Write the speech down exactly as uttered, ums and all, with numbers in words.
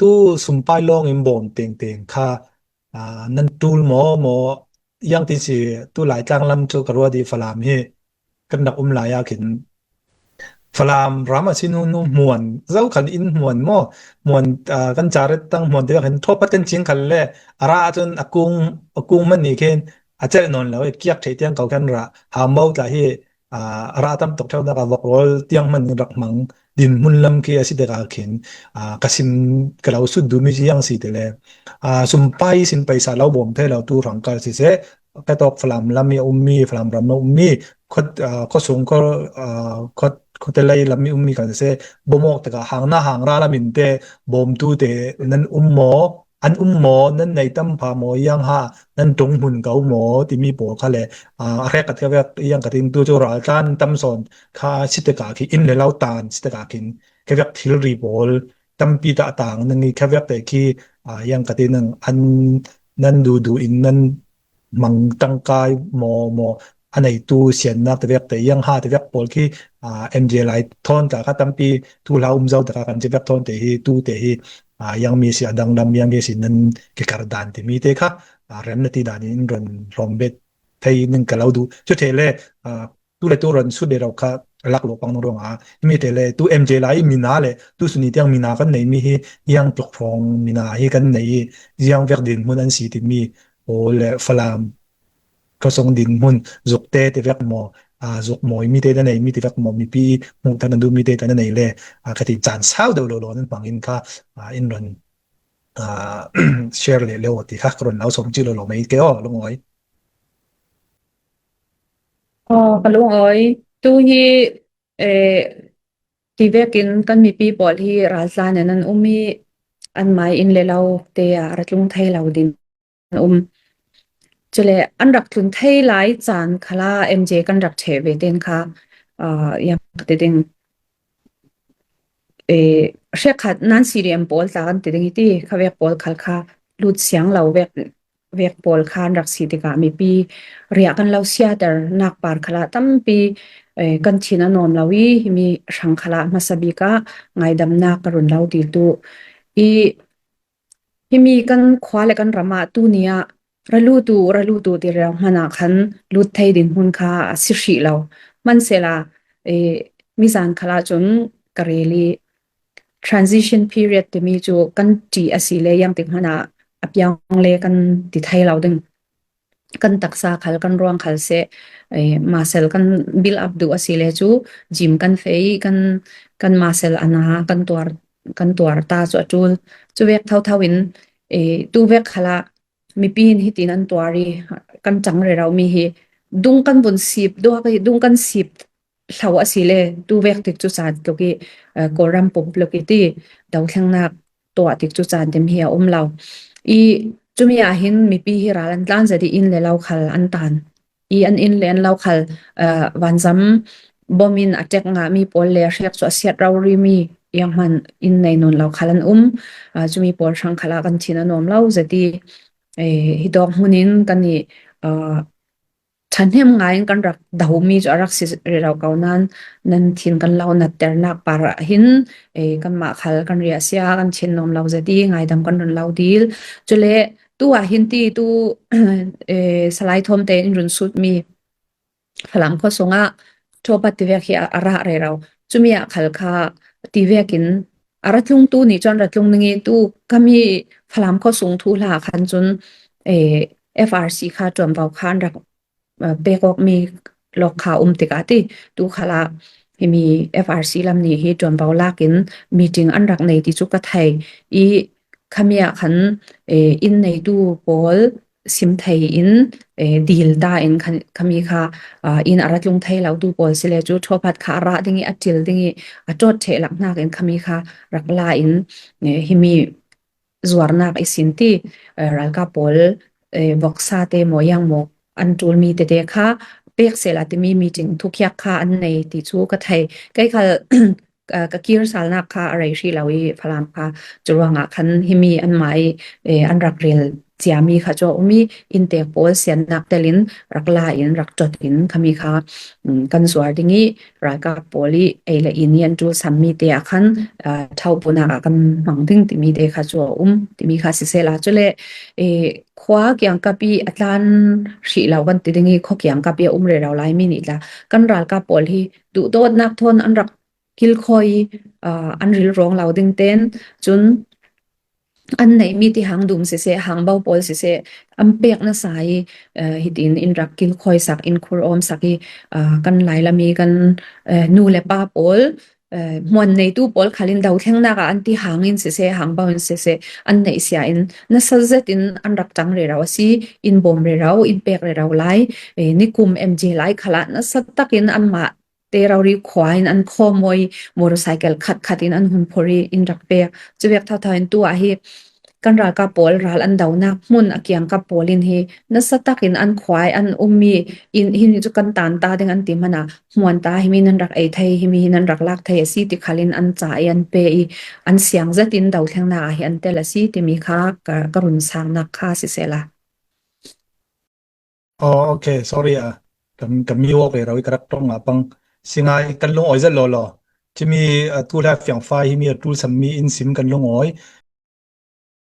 tu sumpai lawng in bawm tengteng kha, aa, nan tul maw maw, iang tin si tu Laitlang lam cu ka ruat i Falam hi kan rak um lai ah khin Falam ram a si nu nu hmuan, zo khan in hmuan maw, hmuan, aa, kan caret tang hmuan te khin thawpat kan cing khan le a ra ahcun a kung, a kung man ni khin a celh nawn lo i kiak ṭheh tiang ko khan ra hau mo tla hi, aa, a ra tam tuk ṭheunak a vok rawl tiang hman rak hmang dinhmun lam khi a si tikah khin, aa, ka sim ka lo sut duhmi ziang si ti le, aa, sumpai sin paisa lo bawm thei lo tu hrang kal siseh, ka tawk Falam lam i a ummi, Falam ram a ummi, khuat, aa, khuasung khual, aa, khuat, khuate lei lam i ummi kal siseh, bawmawk tikah hang na hang ra lam in te bawmtu te nan um maw? An um maw, nan nei tam pha maw, iang ha nan ṭung hmun ko maw timi pawl kha le, aa, a hrek khat ka vek iang ka tin tu cu raltlan tam sawn kha si tikah khi in le lo tan si tikah khin ka vek thilri pawl tampi dah tang nang i ka vek te khi, aa, iang ka tin nang an nan duhduh in nan hmang tangkai maw maw a neitu siannak te vek te iang ha te vek pawl khi, aa, M J Lai thawn tla kha tampi tu hla um zo te kha kan ci vek thawn te hi tu te hi, aa, iang mi si a dang lam iang mi si nan ke kar dan timi te kha, aa, remna ti dan in ron rom bet thei ning ka lo duh. Cu ṭheh le, aa, tu le tu ron sut le rau kha lak lo pang ruang a. Mi ṭheh le tu M J Lai mina le tu suni tiang mina kan nei mi hi iang tluk hrawng mina hi kan nei i ziang vek dinhmun an si timi pawl le Falam khuasung dinhmun zuk te te vek maw, aa, zuk mawi mi te te nei mi te vek maw, mipi hmuh thar na duh mi te te na nei le, aa, ka ti caan sau deuh lo lo nan hmang in kha, aa, in ron, aa, share le lo ti kha ka ron lo sawm ci lo lo mai ke aw, lungawi. Aw, ka lungawi. Tu hi, eh, ti vekin kan mipi pawl hi raltlan in an um i an mai in le lo te ah ra tlung thei lo din an um. Cule an rak tlun thei lai caan khala M J kan rak ṭheh ve ten kha, aa, iang ka ti ding, eh, hrekkhat nan C D M pawl tla kan ti ding i ti, kha vek pawl khal kha lut siang lo vek, vek pawl kha an rak si tikah mipi riah kan lo siater nak par khala tampi, eh, kan thin a nuam lo i, himi hrang khala hmasa bik ah ngaidamnak ka run lo dil tu i, himi kan khua le kan ram ah tu ni ah ra lut uh, ra lut uh ti rero hmanh ah khan lut thei dinhmun kha a si hrih lo. Hmansehla, eh, mizan khal ah cun ka rel i transition period timi cu kan ṭih a si le iang tik hmanh ah a piang le kan ti thei lo ding. Kan taksa khal, kan ruang khal seh, eh, muscle kan build up duh a si le cu gym kan feh i kan, kan muscle a na, kan tuar, kan tuar ta cu a ṭul. Cu vek thotho in, eh, tu vek khal ah mipi in hitin an tuar i kan ṭang rero mi hi dung kan vun sip, duak i dung kan sip hlo a si le tu vek tik cu caan tluk i, eh, Kawlram pump luk i ti dothlengnak tuah tik cu caan tim hi a um lo. I cumi ah hin mipi hi ral an tlan zat i inn le lo khal an tan. I an inn le an lo khal, eh, vanzam bom in a ṭek ngah mi pawl le hriak cu a siat rori mi iang hmanh inn nei nawn lo khal an um. Ah, cumi pawl hrang khal ah kan thin a nuam lo zat i, eh, hi dawk hmun in kan i, ah, ṭhahnem ngai in kan rak do mi cu a rak si rero ko nain nan thin kan lo natternak par ah hin, eh, kanmah khal kan riahsia kan thin nuam lo zat i ngaidam kan run lo dil. Cule tu ah hin ti tu, eh, Salai Thawm te in run sut mi Falam khuasung ah ṭhuapat tivek hi a, a rah rero. Cumi ah khal kha tivek in a ra tlung tu nih cun ra tlung ning i tu kami Falam khuasung thuhla khan cun, eh, F R C kha ṭuanvo kha an rak, eh, pek awk mi lawk kha um tikah ti tu khal ah himi F R C lam nih hi ṭuanvo lak in meeting an rak nei ti cu ka thei i khami ah khan, eh, inn neitu pawl sim thei in, eh, dil ta in khan, khami kha, ah, inn a ra tlung thei lo tu pawl si le cu ṭhuapat kha a rah ding i a ṭil ding i a ṭawt ṭheh lak hnak in khami kha rak la in, eh, himi zuarnak i sin ti, eh, ralkap pawl, eh, voksa te maw iang maw an ṭul mi tete kha pek sehla timi meeting thukhiak kha an nei ti cu ka thei. Kei khal ka kir salnak kha a rei hrih lo i Falam kha, curuangah khan himi anmah i an rak rel ciami kha cu a um i, inntek pawl siannak telin rak la in rak cot in khami kha kan zuar ding i, ralkap pawl i ei le in i an ṭul sammi te ah khan ṭhauhpunak ah kan hmang ding timi te kha cu a um timi kha sisehla, cule khua kiangkap i a tlan hrih lo kan ti ding i, khua kiangkap i a um rero lai mi nih tla kan ralkap pawl hi duhdawtnak thawn an rak kilkhawi i an rilrawng lo ding ten cun an neihmi ti hang dum siseh, hang bo pawl siseh, an pek nasa i hitin in rak kilkhawi sak, in khur awm sak i kan Lailam i kan nu le pa pawl, hmuan neitu pawl khalin dothlengnak ah an ti hangin siseh, hang bo in siseh, an neih sia in nasa zet in an rak ṭang rero a si, in bawm rero, in pek rero lai, nikum M J lai khalah nasa takin anmah te rori khua in an khawm i motorcycle khat khat in an hun phur i in rak pek. Cuvek thotho in tu ah hi kan ralkap pawl ral an donak hmun a kiangkap pawl in hi nasa takin an khua i an um i in hi nih cu kan tan ta ding an ti hmanh ah hmuan ta himi nan rak ei thei, himi hi nan rak lak thei a si ti khalin an ca i an pe i an siang zet in dothlengnak ah hi an tel a si timi kha ka, ka run saknak kha sisehla. Oh, okay, sorry ah. Kan, kan mi awk rero i ka rak ṭong ah pang. Singai kan lungawi zet lawlaw. Cimi, ah, tu hla fiangfai himi a ṭul sammi in sim kan lungawi.